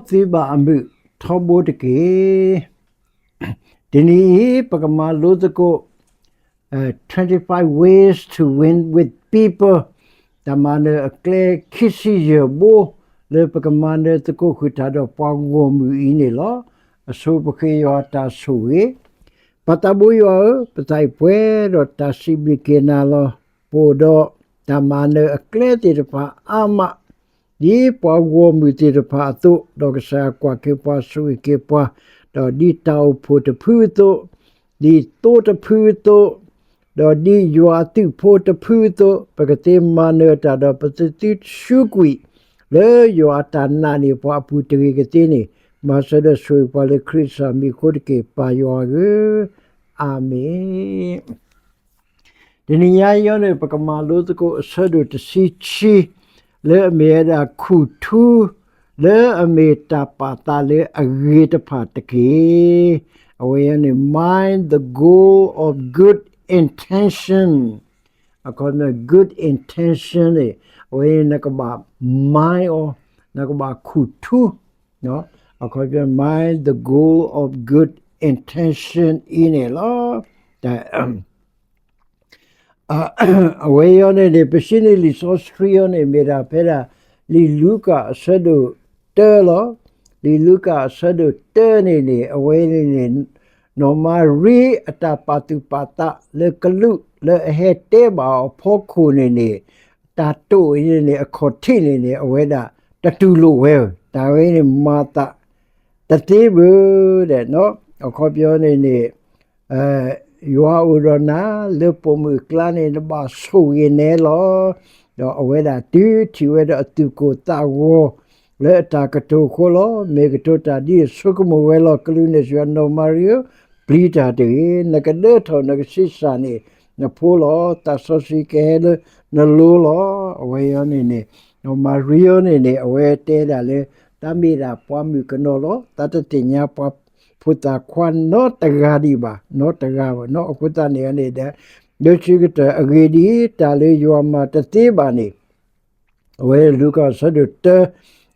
သုဘၣ်အမုာ်ထီဘိတက့ၢ်. တနံၤအံၤ ပကမၤလိသကိး twenty-five ways to win with people, တၢ်မၤနၢၤအကျဲခံဆံယဲၢ်ဘိ လၢပကမၤနၢၤသကိးဃုာ်တၢ်ဒီးပှၤဂီၢ်မုၢ်အံၤန့ၣ်လီၤ. အဆိပဃ့ယွၤတၢ်ဆိၣ်ဂ့ၤ, ပၢ်သးဘိယွၤဧၢ, ပသးအံၤပှဲၤဒီးတၢ်စံးဘျုးက့ၤနၤလီၤ. ပအိၣ်ဒီးတၢ်မၤနၢၤအကျဲသ့ၣ်တဖၣ်အါမး ဒ်ပှၤဂီၢ်မုၢ်သ့ၣ်တဖၣ်အသိး, ဒီးကစၢ်ယွၤကွၢ်က့ၤပှၤဆိၣ်ဂ့ၤက့ၤပှၤ, ဒီးဒ်တၢ်အိၣ်ဖှိၣ်တဖုအသိး, ဒ်သိတဖုအသိး, ဒီးဒ်ယွၤအသုးဖိတဖုအသိး, ပကသ့မၤနၢၤတၢ်ဒီးပသုတဆူးကွံာ် လၢယွၤအတၢ်နာ်န့ၢ်ပှၤအပူၤတဂ့ၤကသ့န့ၣ်, မၤစၢၤဒီးဆိၣ်ဂ့ၤပှၤလၢခရံာ်ကစၢ်မံၤအဃိတက့ၢ်, ပၢ်ယွၤဧၢ, အၤမ့ၣ်. တနံၤညါအံၤန့ၣ် ပကမၤလိသကိးအဆၢဒိၣ်တဆံခံ လၢအမ့ၢ်ဝဲဒၣ်ခူၣ်ထူ လၢအမ့ၢ်တၢ်ပာ်သးလၢအဂ့ၤတဖၣ်တက့ၢ်. အဝဲအံၤန့ၣ် mind the goal of good intention. အခီပညီ good intention န့ၣ် အဝဲအံၤနကဘၣ် mind အီၤ, နကဘၣ်ခူၣ်ထူ အခီပညီ mind the goal of good intention အံၤန့ၣ်လီၤ. အဝဲအံၤန့ၣ်န့ၣ် ပစံးန့ၢ်လံာ်စီဆှံအံၤန့ၣ် မ့ၢ်ဒၣ်ဖဲဒၣ် လံာ်လူၤကၣ်အဆၢဒိၣ်တၢလီၤ. လံာ်လူၤကၣ်အဆၢဒိၣ်တၢန့ၣ်န့ၣ် အဝဲန့ၣ်န့ၣ် နီၢ်မၤရံအတၢ်ပာ်သူၣ်ပာ်သးလၢကလူး လၢအဟဲတဲဘၣ်အီၤအဖီခိၣ်န့ၣ်န့ၣ် တၢ်တိာ်အံၤန့ၣ်န့ၣ် အခီၣ်ထံးန့ၣ်န့ၣ် အဝဲဒၣ်တတူၢ်လိာ်ဝဲဧၢ, တၢ်ဝဲန့ၣ်မၤသးတသ့ဘၣ်ဒီး အခီပညီန့ၣ်န့ၣ် ယွၤအိၣ်ဒီးနၤလၢပိာ်မုၣ်အကျါန့ၣ် နဘၣ်ဆိၣ်ဂ့ၤနဲလီၤ. ဒီးအဝဲဒၣ်တုၤထံၣ်ဝဲဒီးအသူၣ်ကိၢ်သးဂီၤ လၢအတၢ်ကတိၤအဃိလီၤ. မ့ၢ်ကတိၤတၢ်ဒ်အံၤ ဆိကမိၣ်ဝဲလီၤ. ကလူးန့ၣ်စံးဝဲ နီၢ်မၤရံဧၢ, ပျံၤတၢ်တဂ့ၤ, နကဒၢထီၣ်နကဆံးစၢ်န့ၢ်နဖိလီၤ. သးစီဆှံကဟဲလၢနလိၤလီၤ. အဝဲအံၤန့ၣ်န့ၣ် နီၢ်မၤရံအံၤန့ၣ်န့ၣ် အဝဲတဲဒၣ်လၢ တၢ်မ့ၢ်ဒၣ်ပှၤမုၣ်ကနီၤလီၤ. တၢ်တသ့ၣ်ညါပှၤဖိသၣ်ခွါနီတဂၤဒံးဘၣ်, နီတဂၤဘၣ်နီၤ. အဃိသတးန့ၣ်န့ၣ်ဒီး လၢခံကတၢၢ် အဂ့ၢ်ဒ်အံၤ, တၢ်လၢယွၤမၤတသ့ဘၣ်န့ၣ် အဝဲလူၤကၣ်အဆၢဒိၣ်တၢ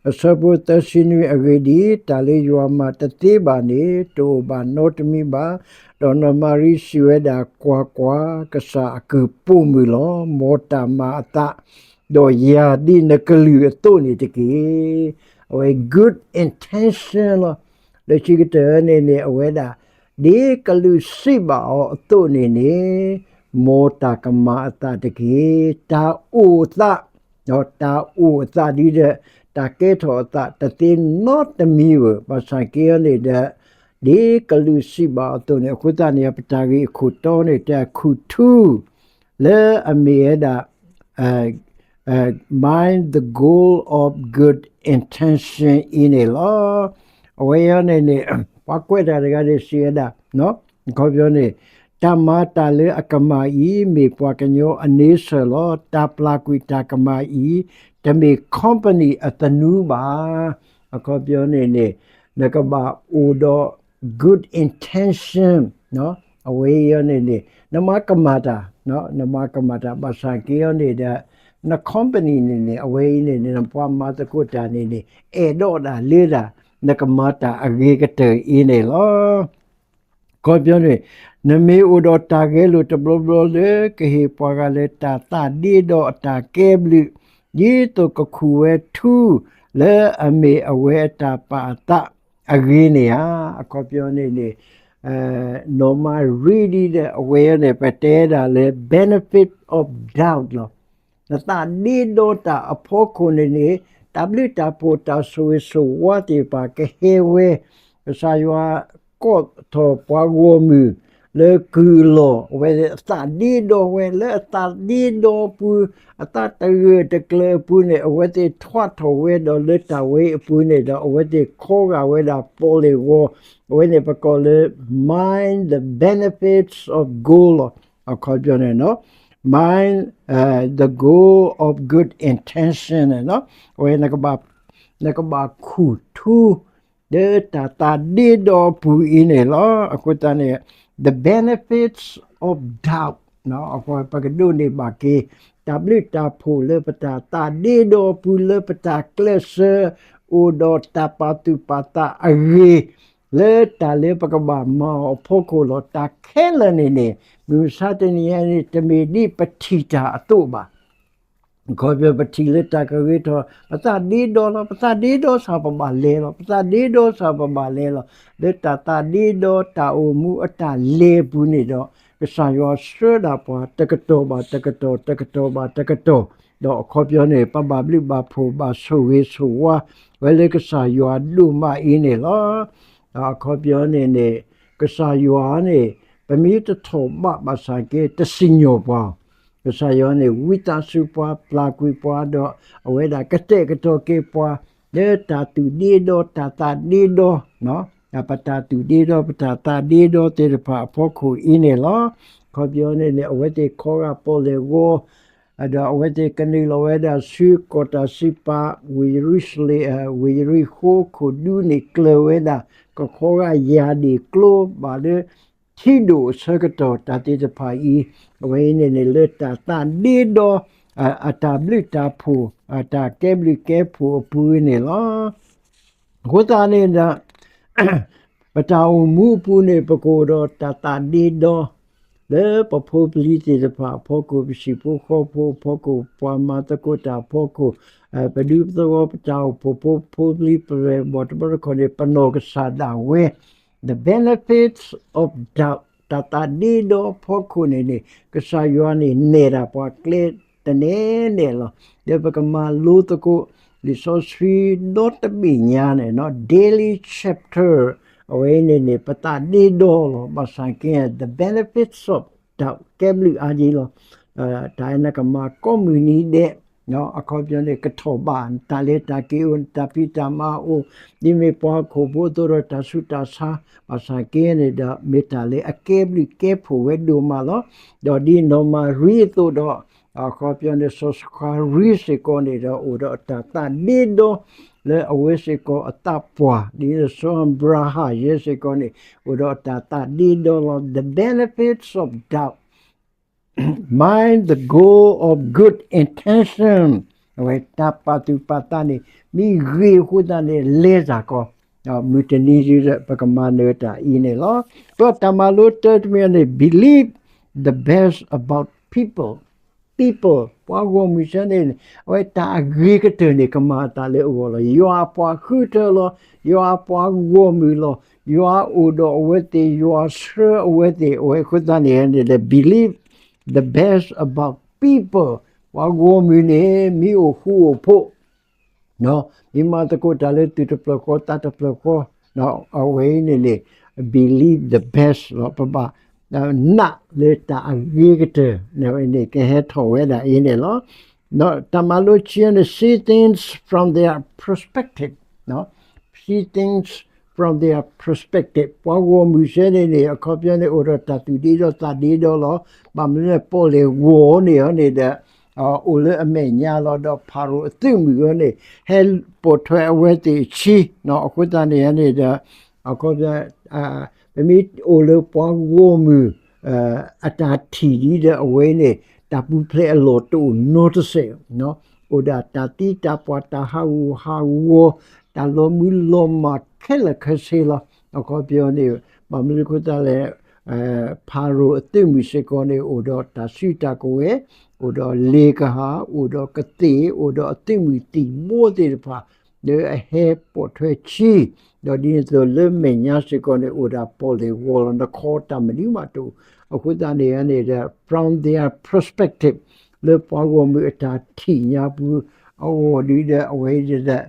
အဆၢဖိသၢဆံနွံ, အဂ့ၢ်ဒ်အံၤ, တၢ်လၢယွၤမၤတသ့ဘၣ်န့ၣ် တအိၣ်ဘၣ်နီတမံၤဘၣ်. ဒီးနီၢ်မၤရံစံးဝဲဒၣ်, ကွၢ်ကွၢ်, ကစၢ်အကုၢ်ပိာ်မုၣ်လီၤ. မ်တၢ်မၤအသးဒီးယၤဒ်နကလုၢ်အသိးန့ၣ်တက့ၢ်. အဝဲ good intention လီၤ. လၢခံကတၢၢ်န့ၣ်န့ၣ် အဝဲဒၣ် ဒ်ကလူးစံးဘၣ်အီၤအသိးန့ၣ်န့ၣ် မ်တၢ်ကမၤအသးတက့ၢ်. တၢ်အိၣ်အသး, တၢ်အိၣ်အသးဒ်ဒီး တၢ်ကဲထီၣ်အသးတသ့နီတမံၤဧိၤ, ဘၣ်ဆၣ်က့အီၤန့ၣ်ဒီး ဒ်ကလူးစံးဘၣ်အီၤအသိးန့ၣ်, အဃိသတးန့ၣ် ပတၢ်ဂ့ၢ်အခိၣ်တီန့ၣ် တၢ်ခူၣ်ထူ လၢအမ့ၢ်ဝဲဒၣ် mind the goal of good intention အံၤန့ၣ်လီၤ. အဝဲအံၤန့ၣ်န့ၣ် ပှၤကွဲးတၢ်တဂၤန့ၣ်စံးဝဲဒၣ်, အခီပညီန့ၣ် တၢ်မၤတၢ်လၢအကမၣ်အံၤ မ့ၢ်ပှၤကညီအန့ဆၢၣ်လီၤ. တၢ်ပျၢ်ကွံာ်တၢ်ကမၣ်အံၤ တမ့ၢ် company အသနူဘၣ်. အခီပညီန့ၣ်န့ၣ် နကဘၣ်အိၣ်ဒီး good intention အဝဲအံၤန့ၣ်န့ၣ် နမၤကမၣ်တၢ်, နမၤကမၣ်တၢ် ဘၣ်ဆၣ်က့အီၤန့ၣ်ဒီး န company န့ၣ်န့ၣ် အဝဲအံၤန့ၣ်န့ၣ် နပှၤမၤသကိးတၢ်န့ၣ်န့ၣ် အဲၣ်ဒိးဒၣ်လၢဒၣ် နကမၤတၢ်အဂ့ၤကတၢၢ်အံၤန့ၣ်လီၤ. အခီပညီန့ၣ် နမ့ၢ်အိၣ်ဒီးတၢ်ဂဲၤလိာ်တဘျီဘျီလၢ ကဟ့ၣ်ပှၤဂၤလၢတၢ်သးဒ့ဒီအတၢ်ကဲဘျုး, ဒ်သိးကခူၣ်ဝဲထူ လၢအမ့ၢ်အဝဲအတၢ်ပာ်အသးအဂ့ၤန့ၣ်ဧါ. အခီပညီန့ၣ်န့ၣ် နီၢ်မၤရံဒ်ဒီး အဝဲအံၤန့ၣ် ပတဲဒၣ်လၢ benefit of doubt လီၤ. နသးဒ့ဒီတၢ်အဖီခိၣ်န့ၣ်န့ၣ် တၢ်ဘျုးတၢ်ဖှိၣ်တၢ်ဆိၣ်ဂ့ၤဆိၣ်ဝါသ့ၣ်တဖၣ်ကဟဲဝဲ, ကစၢ်ယွၤကိးထီၣ်ပှၤဂီၢ်မုၢ် လၢကုၢ်အလီၢ် အဝဲသ့ၣ်အသးဒ့ဒီဝဲ လၢအသးဒ့ဒီအပူၤ အသးတဂၢၢ်တကျၢၤအပူၤန့ၣ် အဝဲသ့ၣ်ထွါထီၣ်ဝဲဒီးလၢတၢ်ဝဲအံၤအပူၤန့ၣ်ဒီး အဝဲသ့ၣ်ခီဂာ်ဝဲဒၣ်ပီၣ်လဲၣ်ဂီၤ, အဝဲန့ၣ်ပကိးလၢ mind the benefits of gold လီၤ. အခီပညီန့ၣ် mind the goal of good intention န့ၣ်လီၤ. အဝဲ နကဘၣ်ခူၣ်ထူ လၢတၢ်သးဒ့ဒီအပူၤအံၤန့ၣ်လီၤ. အဃိသတးန့ၣ် the benefits of doubt ပကဒိးန့ၢ်ဘၣ်က့ၤ တၢ်ဘျုးတၢ်ဖှိၣ်လၢပတၢ်သးဒ့ဒီအပူၤ လၢပတၢ်ကျဲးစၢး အိၣ်ဒီးတၢ်ပာ်သူၣ်ပာ်သးအဂ့ၤ လၢတၢ်လၢပကဘၣ်မၤအီၤအဖီခိၣ်လီၤ. တၢ်ခဲလၢာ်န့ၣ်န့ၣ် မုၢ်မဆါတနံၤအံၤန့ၣ် တမ့ၢ်ဒ်ပထံၣ်တၢ်အသိးဘၣ်. အခီပညီ ပထံၣ်လၢတၢ်ကဂ့ၤထီၣ် ပသးဒ့ဒီလီၤ, ပသးဒ့ဒီစ့ၢ်ပဘၣ်လဲၤလီၤ, ပသးဒ့ဒီစ့ၢ်ပဘၣ်လဲၤလီၤ. လၢတၢ်သးဒ့ဒီတၢ်အိၣ်မူအတၢ်လဲၤအပူၤန့ၣ်ဒီး ကစၢ်ယွၤဆှၢဒၣ်ပှၤ တကတီၢ်ဘၣ်တကတီၢ် တကတီၢ်ဘၣ်တကတီၢ်, ဒီးအခီပညီန့ၣ် ပဘၣ်ဘျုးဘၣ်ဖှိၣ်ဘၣ်ဆိၣ်ဂ့ၤဆိၣ်ဝါ ဝဲလၢကစၢ်ယွၤဒိၣ်မးအံၤန့ၣ်လီၤ. အခီပညီန့ၣ်န့ၣ် ကစၢ်ယွၤန့ၣ် ပမ့ၢ်တထီၣ်ဘးဘၣ်ဆၣ်က့ တစံၣ်ညီၣ်ပှၤ ကစၢ်ယွၤန့ၣ် ဝံသးစူၤပှၤ ပျၢ်ကွံာ်ပှၤဒီး အဝဲဒၣ်ကတဲာ်ကတီၤက့ၤပှၤ လၢတၢ်သူၣ်ဒ့ဒီ တၢ်သးဒ့ဒီ, ပတၢ်သူၣ်ဒ့ဒီ ပတၢ်သးဒ့ဒီသ့ၣ်တဖၣ်အဖီခိၣ်အံၤန့ၣ်လီၤ. အခီပညီန့ၣ်န့ၣ် အဝဲသ့ၣ်ခီဂာ်ပီၣ်လဲၣ်ဂီၤ ဒီးအဝဲသ့ၣ်ကနုာ်လီၤဝဲဒၣ်ဆူကီၢ်တၢ်စံးပာ် ဝ့ၢ်ယရူၤၡလ့ၣ်, ဝ့ၢ်ယရံၣ်ဃိခိၣ်ဒူန့ၣ်ကျၢၤဝဲဒၣ် ကခီဂာ်ယၤဒ့ၣ်ကျိဘၣ်လၢ ထံဒိၣ်အဆၢကတီၢ်တၢ်သ့ၣ်တဖၣ်အံၤ, အဝဲအံၤန့ၣ်န့ၣ် လၢတၢ်သးဒ့ဒီ အတၢ်ဘျုးတၢ်ဖှိၣ် အတၢ်ကဲဘျုးကဲဖှိၣ်အပူၤန့ၣ်လီၤ. အဃိသတးန့ၣ်ဒီး ပတၢ်အိၣ်မူအပူၤန့ၣ် ပကအိၣ်ဒီးတၢ်သးဒ့ဒီ လၢပဖိပလံၤသ့ၣ်တဖၣ်အဖီခိၣ် ပဟံၣ်ဖိဃီဖိအဖီခိၣ် ပှၤမၤသကိးတၢ်အဖီခိၣ် ပဒူပသဝီ ပတၢ်အိၣ်ဖှိၣ်ဖိ ဖိပလံၤ ပရဲၣ်ဘီၣ်တဘျီတခီၣ်န့ၣ် ပနီၢ်ကစၢ်ဒၣ်ဝဲ the benefits of doubt တၢ်သးဒ့ဒီအဖီခိၣ်န့ၣ်န့ၣ် ကစၢ်ယွၤန့ၣ် နဲၣ်တၢ်ပှၤကျဲတနဲၣ်နဲၣ်လီၤ. ဒီးပကမၤလိသကိး လံာ်စီဆှံဒီတဘ့ၣ်ညါန့ၣ် daily chapter အဝဲအံၤန့ၣ်န့ၣ် ပသးဒ့ဒီလီၤ. ဘၣ်ဆၣ်က့ the benefits of doubt ကဲဘျုးအါဒံးလီၤ. တၢ်အဲၣ်နကမၤကိးမုၢ်နံၤဒဲး အခီပညီန့ၣ် ကထီၣ်ဘး တၢ်လဲၤတၢ်က့ၤအိၣ် တၢ်ဖံးတၢ်မၤအိၣ် ဒ်မ့ၢ်ပှၤဟီၣ်ခိၣ်ဖိအသိးဒီး တၢ်ဆူးတၢ်ဆါ ဘၣ်ဆၣ်က့န့ၣ်ဒီး မ့ၢ်တၢ်လၢအကဲဘျုးကဲဖှိၣ်ဝဲဒိၣ်မးလီၤ. ဒီးဒ်နီၢ်မၤရံအသိးဒီး အခီပညီန့ၣ် စီၤစခွၤရံစ့ၢ်ကီးန့ၣ်ဒီး အိၣ်ဒီးတၢ်သးဒ့ဒီ လၢအဝဲစ့ၢ်ကီးအသးပှၢ် ဒ်စီၤအၤဘြၤဟၣ်ယဲစ့ၢ်ကီးန့ၣ် အိၣ်ဒီးတၢ်သးဒ့ဒီလီၤ. The benefits of doubt, mind the goal of good intention အဝဲတၢ်ပာ်သူၣ်ပာ်သးန့ၣ် မ့ၢ်ဂ့ၤအဃိသတးန့ၣ် လဲၤတၢ်ကီ မုၢ်တနံၤဒုဒီး ပကမၤနၢၤတၢ်အံၤန့ၣ်လီၤ. ဒီးတၢ်မၤလိတၢတမံၤန့ၣ် believe the best about people, people ပှၤဂီၢ်မုၢ်ဆၢန့ၣ် အဝဲတၢ်အဂ့ၤကတၢၢ်န့ၣ် ကမၤအသးလၢအဂီၢ်လီၤ. ယွၤအပှၤဃုထၢလီၤ, ယွၤအပှၤဂီၢ်မုၢ်လီၤ, ယွၤအိၣ်ဒီးအဝဲသ့ၣ်, ယွၤဆှၢအဝဲသ့ၣ်, အဝဲအဃိသတးန့ၣ်န့ၣ် believe the best about people ပှၤဂီၢ်မုၢ်န့ၣ် မ့ၢ်အိၣ်ဃူအိၣ်ဖိး မ့ၢ်မၤသကိးတၢ်လၢသူၣ်တဖျၢၣ်ဃီသးတဖျၢၣ်ဃီ, အဝဲအံၤန့ၣ်န့ၣ် believe the best လီၤ. ပဘၣ်နာ်လၢတၢ်အဂ့ၤကတၢၢ်န့ၣ် ကဟဲထီၣ်ဝဲဒၣ်အံၤန့ၣ်လီၤ. ဒီးတၢ်မၤလိခံန့ၣ် see things from their perspective, see things from their perspective ပှၤဂီၢ်မုၢ်ဆၢန့ၣ်န့ၣ် အခီပညီန့ၣ် အိၣ်ဒီးတၢ်သူၣ်ဒ့ဒီသးဒ့ဒီလီၤ. ဘၣ်မနုၤလဲၣ် ပီၣ်လဲၣ်ဂီၤန့ၣ်အီၤန့ၣ်ဒီး အိၣ်လၢအမဲာ်ညါလီၤ. ဒီးဖၤရိၤအသုးမုၢ်အီၤန့ၣ် ဟဲပိာ်ထွဲအဝဲသ့ၣ်အဆံ, အဃိသတးန့ၣ်န့ၣ်ဒီး အခီပညီ ပမ့ၢ်အိၣ်လၢပှၤဂီၢ်မုၢ် အတၢ်ထံၣ်ဒ်ဒီးအဝဲန့ၣ် တၢ်ပူၤဖျဲးအလီၢ်တအိၣ်နီတစဲး, အိၣ်ဒၣ်တၢ်သံတၢ်ပှၢ် တၢ်ဟးဂူာ်ဟးဂီၤ တၢ်လီၤမုၢ်လီၤမၢ်ခဲလၢာ်ခဲဆ့လီၤ. အခီပညီန့ၣ် ဘၣ်မနုၤအဃိသတးလဲၣ် ဖၤရိၤအသုးမုၢ်စ့ၢ်ကီးန့ၣ် အိၣ်ဒီးတၢ်စုတၢ်ကဝဲၤ, အိၣ်ဒီးလ့ကဟၣ်, အိၣ်ဒီးကသ့ၣ်, အိၣ်ဒီးအသုးမုၢ်သံၣ်ဘိသ့ၣ်တဖၣ် လၢအဟဲပိာ်ထွဲဆံ, ဒီးဒ်န့ၣ်အသိးလၢမဲာ်ညါစ့ၢ်ကီးန့ၣ် အိၣ်ဒၣ်ပီၣ်လဲၣ်ဂီၤလီၤ နခီတၢ်မနုၤမးတအိၣ်. အဃိသတးန့ၣ်န့ၣ်ဒီး from their perspective လၢပှၤဂီၢ်မုၢ်အတၢ်ထံၣ်ညါပူၤ အဂီၢ်ဒ်ဒီးအဝဲဒီး တၢ်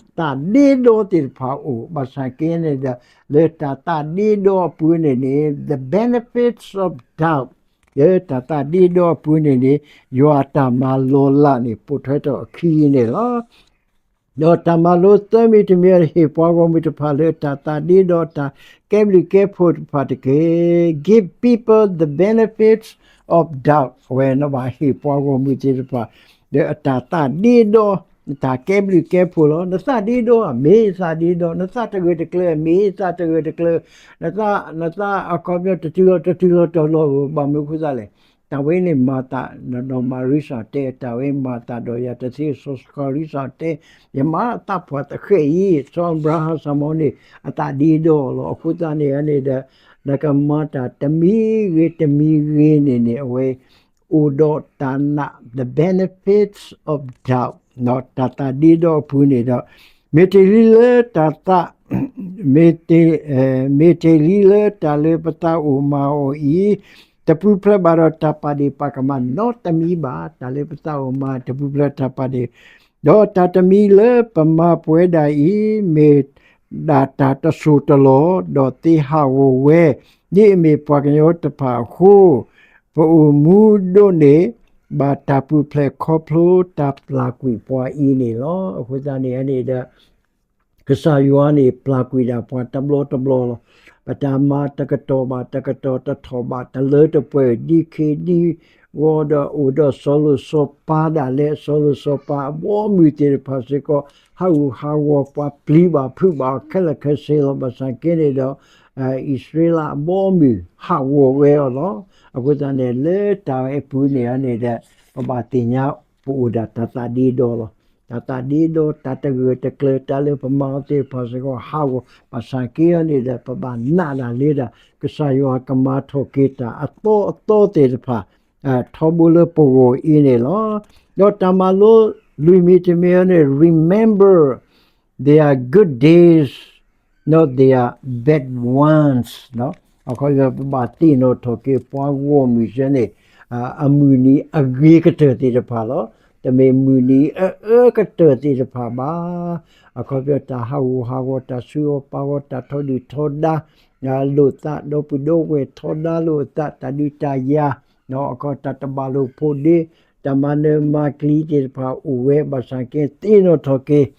သးဒ့ဒီသ့ၣ်တဖၣ်အိၣ် ဘၣ်ဆၣ်က့န့ၣ်ဒီး လၢတၢ်သးဒ့ဒီအပူၤန့ၣ်န့ၣ် the benefits of doubt လၢတၢ်သးဒ့ဒီအပူၤန့ၣ်န့ၣ် ယွၤအတၢ်မၤလီၤလးန့ၣ် ပိာ်ထွဲထီၣ်အခံန့ၣ်လီၤ. ဒီးတၢ်မၤလိသၢမံၤတမံၤ ဟ့ၣ်ပှၤဂီၢ်မုၢ်တဖၣ်လၢတၢ်သးဒ့ဒီတၢ်ကဲဘျုးကဲဖှိၣ်တဖၣ်တက့ၢ်. Give people the benefits of doubt အဝဲန့ၣ်ဘၣ်ဟ့ၣ်ပှၤဂီၢ်မုၢ်သ့ၣ်တဖၣ် လၢအတၢ်သးဒ့ဒီ တၢ်ကဲဘျုးကဲဖှိၣ်လီၤ. နသးဒ့ဒီဧါ မ့ၢ်သးဒ့ဒီ, နသးတဂၢၢ်တကျၢၤ မ့ၢ်သးတဂၢၢ်တကျၢၤ, နသး နသးအခီပညီတတုၤလီၤတတုၤလီၤတီၤလီၤဧိၤ ဘၣ်မနုၤအဃိသတးလဲၣ် တၢ်ဝဲန့ၣ်မၤသး, ဒီးမၤရံစၢ်တဲ, တၢ်ဝဲမၤသးဒီးယၤတသ့, စီၤစဃၤရံစၢ်တဲ, ယမၤသးပှၢ်တဃဲၣ်အံၤ, စီၤအၤဘြၤဟၣ်စၢ်မီၤန့ၣ် အသးဒ့ဒီလီၤ. အဃိသတးန့ၣ်န့ၣ်ဒီး နကမၤတၢ်တမံၤဂ့ၤတမံၤဂ့ၤန့ၣ်န့ၣ် အဝဲ အိၣ်ဒီးတၢ်နာ်, the benefits of doubt, တၢ်သးဒ့ဒီအပူၤန့ၣ်ဒီး, မ့ၢ်တ့ၢ်လံလၢတၢ်သး, မ့ၢ်တ့ၢ်, မ့ၢ်တ့ၢ်လံလၢတၢ်လၢပသးအိၣ်မၤအီၤအံၤ, တပူၤဖျဲးဘၣ်ဒီးတၢ်ပာ်ဒ့ၣ်ပာ်ကမၣ်နီတမံၤဘၣ်. တၢ်လၢပသးအိၣ်မၤတပူၤဖျဲးတၢ်ပာ်ဒ့ၣ်, ဒီးတၢ်တမံၤလၢပမၤပှဲၤဒၣ်အံၤ မ့ၢ်ဒၣ်တၢ်တစိၢ်တလီၢ်, ဒီးသ့ဟးဂီၤဝဲ, ဒ်အမ့ၢ်ပှၤကညီတဖၣ်အဃိ, ပအိၣ်မူဒိၣ်န့ၢ် ဘၣ်တၢ်ပူၤဖျဲးခီဖျိတၢ်ပျၢ်ကွံာ်ပှၤအံၤန့ၣ်လီၤ. အဃိသတးန့ၣ်န့ၣ်ဒီး ကစၢ်ယွၤန့ၣ်ပျၢ်ကွံာ်ဒၣ်ပှၤတဘျီတဘျီလီၤ. ပတၢ်မၤတကတီၢ်ဘၣ်တကတီၢ်, တထီၣ်ဘၣ်တလၢတပှဲၤ, ဒ်ခ့ဒ်ဂီၤဒီး အိၣ်ဒီးစီၤလိၤစီၤပၤဒၣ်လဲာ်, စီၤလိၤစီၤပၤအဘီအမုၢ်သ့ၣ်တဖၣ်စ့ၢ်ကီး ဟးဂူာ်ဟးဂီၤပှၤ, ပျံၤဘၣ်ဖုးဘၣ်ခဲလၢာ်ခဲဆ့လီၤ. ဘၣ်ဆၣ်က့န့ၣ်ဒီး အံၣ်စရ့လးအဘီအမုၢ်ဟးဂီၤဝဲအီၤလီၤ. အဃိသတးန့ၣ် လၢတၢ်ဝဲအပူၤန့ၣ်န့ၣ်ဒီး ပဘၣ်သ့ၣ်ညါပအိၣ်ဒၣ်တၢ်သးဒ့ဒီလီၤ. တၢ်သးဒ့ဒီ, တၢ်တဂၢၢ်တကျၢၤ, တၢ်လၢပမၤအီၤသ့ၣ်တဖၣ်စ့ၢ်ကီးဟးဂီၤ, ဘၣ်ဆၣ်က့အီၤန့ၣ်ဒီး ပဘၣ်နာ်ဒၣ်လၢဒၣ် ကစၢ်ယွၤကမၤထီၣ်က့ၤတၢ်အသီအသီသ့ၣ်တဖၣ် ထီဘိလၢပဂီၢ်အံၤန့ၣ်လီၤ. ဒီးတၢ်မၤလိလွံၢ်မံၤတမံၤအံၤန့ၣ် remember their good days, not their bad ones. အခီပညီ ပဘၣ်သ့ၣ်နီၣ်ထီၣ်က့ၤပှၤဂီၢ်မုၢ်စ့ၢ်န့ၣ် အမုၢ်နံၤအဂ့ၤကတၢၢ်သ့ၣ်တဖၣ်လီၤ. တမ့ၢ်မုၢ်နံၤအအၢကတၢၢ်သ့ၣ်တဖၣ်ဘၣ်. အခီပညီ တၢ်ဟးဂူာ်ဟးဂီၤ, တၢ်ဆူးအီၣ်ပာ်အီၤ, တၢ်ထီဒုၣ်ထီဒါလိာ်သး, ဒီပုၢ်ဒီဝဲၢ်ထီဒါလိာ်အသး, တၢ်ဒုးတၢ်ယၤ, အခီပညီ တၢ်တဘၣ်လိာ်ဖိးဒ့, တၢ်မၤနၢၤမၤကျံသ့ၣ်တဖၣ်အိၣ်ဝဲ, ဘၣ်ဆၣ်က့သ့ၣ်နီၣ်ထီၣ်က့ၤ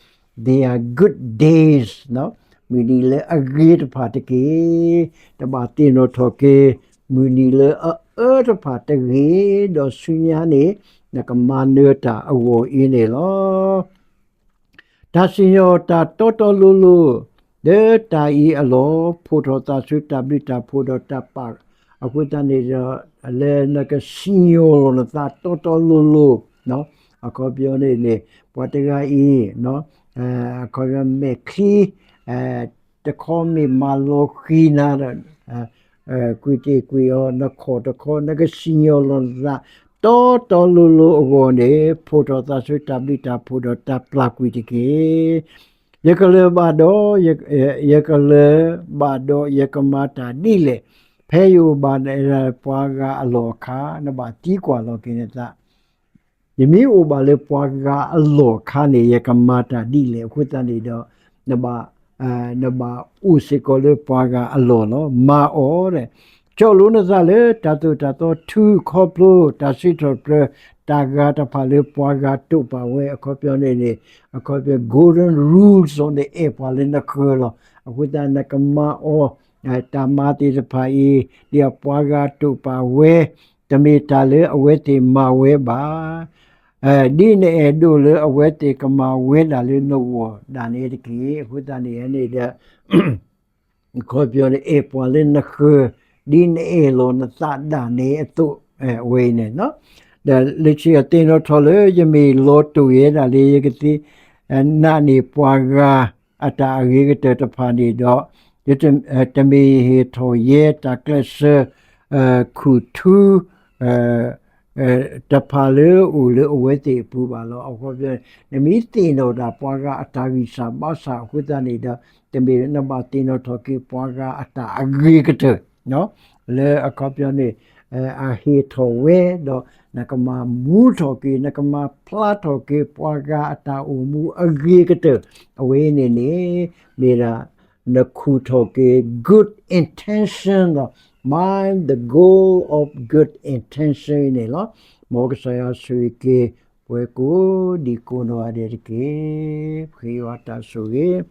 their good days, မုၢ်နံၤလၢအဂ့ၤတဖၣ်တက့ၢ်. တဘၣ်သ့ၣ်နီၣ်ထီၣ်က့ၤ မုၢ်နံၤလၢအအၢတဖၣ်တဂ့ၤ, ဒီးဆူညါန့ၣ် နကမၤနၢၤတၢ်အဂီၢ်အံၤန့ၣ်လီၤ. တၢ်စံၣ်ညီၣ်တၢ်တီတီလိၤလိၤ လၢတၢ်အံၤအလီၢ်, ဖိးထီၣ်သးဆူတၢ်ဘျုးတၢ်ဖှိၣ်ဒီးတၢ်ပာ်, အဃိသတးန့ၣ်ဒီး လၢနကစံၣ်ညီၣ်လီၤနသးတီတီလိၤလိၤ, အခီပညီန့ၣ်န့ၣ် ပှၤတဂၤအံၤ အခီပညီမဲာ်ချံ တခီမ့ၢ်မၤလီၤဃံၤနၤဒီး ကွံာ်တ့ၢ်ကွံာ်အီၤ နခီၣ်တခီ နကစံၣ်ညီၣ်လီၤနသး တီတီလိၤလိၤအဂီၢ်န့ၣ် ဖိးထီၣ်သးဆူတၢ်ဘျုးတၢ်ဖှိၣ်ဒီးတၢ်ပျၢ်ကွံာ်တက့ၢ်. ယကလၢၤဘၣ်ဒီး, ယကလၢၤဘၣ်ဒီးယကမၤတၢ်ဒ်လဲၣ်. ဖဲယအိၣ်ဘၣ်ပှၤဂၤအလီၢ်အခါ, နဘၣ်သံကွၢ်လီၤက့ၤနသး ယမ့ၢ်အိၣ်ဘၣ်လၢပှၤဂၤအလီၢ်အခါန့ၣ် ယကမၤတၢ်ဒ်လဲၣ်. အဃိသတးန့ၣ်ဒီး နဘၣ်, နဘၣ်အိၣ်စ့ၢ်ကီးလၢပှၤဂၤအလီၢ်လီၤ. မၤအီၤ, ကၠီၣ်လိနသးလၢတၢ်သိၣ်တၢ်သီ ထုခီဖျိတၢ်စံးထီၣ်ပတြၢၤ တၢ်ဂၤတဖၣ်လၢပှၤဂၤတိာ်ပာ်ဝဲ အခီပညီန့ၣ်န့ၣ် အခီပညီ golden rules န့ၣ် အဲၣ်ပှၤလၢနဃၢၤလီၤ. အဃိသတးနကမၤအီၤ တၢ်မၤသ့ၣ်တဖၣ်အံၤ ဒ်အပှၤဂၤတိာ်ပာ်ဝဲ တမ့ၢ်တၢ်လၢအဝဲသ့ၣ်မၤဝဲဘၣ်. ဒ်နအဲၣ်ဒိးလၢအဝဲသ့ၣ်ကမၤဝဲဒၣ်လၢနဂီၢ်ဒၣ်နဲတက့ၢ်. အဃိသတးန့ၣ်န့ၣ်ဒီး အခီပညီန့ၣ် အဲၣ်ပှၤလၢနဃၢၤ ဒ်နအဲၣ်လီၤနသးဒၣ်နဲအသိး ဝဲအံၤန့ၣ် ဒီးလၢခံကသ့ၣ်နီၣ်ထီၣ်လၢ ယမ့ၢ်လီၤတိာ်ယဲဒၣ်လၢ ယကသ့နာ်န့ၢ်ပှၤဂၤအတၢ်အဂ့ၤကတၢၢ်တဖၣ်န့ၣ်ဒီး တမ့ၢ်ဟ့ၣ်ထီၣ်ယဲတၢ်ကျဲးစၢး ခူၣ်ထူ တဖၣ်လၢအိၣ်လၢအဝဲသ့ၣ်အပူၤဘၣ်လီၤ. အခီပညီ နမ့ၢ်သ့ၣ်နီၣ်ဒၣ်ပှၤဂၤအတၢ်ဂံၢ်စၢ်ဘါစၢ်အဃိသတးန့ၣ်ဒီး တမ့ၢ်နဘၣ်သ့ၣ်နီၣ်ထီၣ်က့ၤပှၤဂၤအတၢ်အဂ့ၤကတၢၢ် လၢအခီပညီန့ၣ် အဟ့ၣ်ထီၣ်ဝဲဒီး နကမၤမူထီၣ်က့ၤ နကမၤဖျါထီၣ်က့ၤပှၤဂၤအတၢ်အိၣ်မူအဂ့ၤကတၢၢ် အဝဲအံၤန့ၣ်န့ၣ် မ့ၢ်ဒၣ် နခူၣ်ထီၣ်က့ၤ good intention လီၤ. Mind the goal of good intention အံၤန့ၣ်လီၤ. မ်ကစၢ်ယွၤဆိၣ်ဂ့ၤက့ၤ ပဝဲကိးဒံကိးနီၢ်ဂၤဒဲးတက့ၢ်. ပဃ့ယွၤတၢ်ဆိၣ်ဂ့ၤ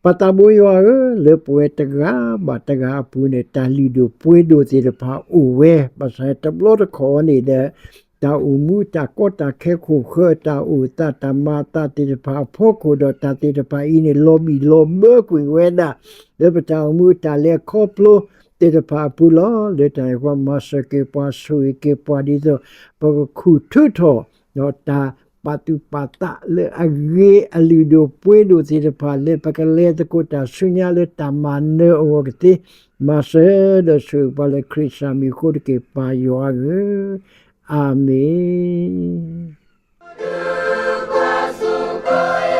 ပၢ်သးဘိယွၤဧၢ, လၢပဝဲတဂၤဘၣ်တဂၤအပူၤန့ၣ် တၢ်လုၢ်ဒိၣ်ပှ့ၤဒိၣ်သ့ၣ်တဖၣ်အိၣ်ဝဲ, ဘၣ်ဆၣ်တဘျီတခီၣ်န့ၣ်ဒီး တၢ်အိၣ်မူတၢ်ကီတၢ်ခဲ ခိၣ်ဃၢအတၢ်အိၣ်သး တၢ်မၤအသးသ့ၣ်တဖၣ်အဖီခိၣ်ဒီး တၢ်သ့ၣ်တဖၣ်အံၤန့ၣ် လီၤဘံၣ်လီၤဘၢကွံာ်ဝဲဒၣ် လၢပတၢ်အိၣ်မူအတၢ်လဲၤခီဖျိ သ့ၣ်တဖၣ်အပူၤလီၤ. လၢတၢ်န့ၣ်အဃိ မၤစၢၤက့ၤပှၤ ဆိၣ်ဂ့ၤက့ၤပှၤ ဒ်သိးပကခူၣ်ထုးထီၣ် ဒီးတၢ်ပာ်သူၣ်ပာ်သးလၢအဂ့ၤအလုၢ်ဒိၣ်ပှ့ၤဒိၣ်သ့ၣ်တဖၣ် လၢပကလဲၤသကိးတၢ်ဆူညါလၢတၢ်မၤနၢၤအဂီၢ်ကသ့, မၤစၢၤဒီးဆိၣ်ဂ့ၤပှၤလၢခရံာ်စၢ်မံၤအဃိတက့ၢ် ပၢ်ယွၤဧၢ, အၤမ့ၣ်.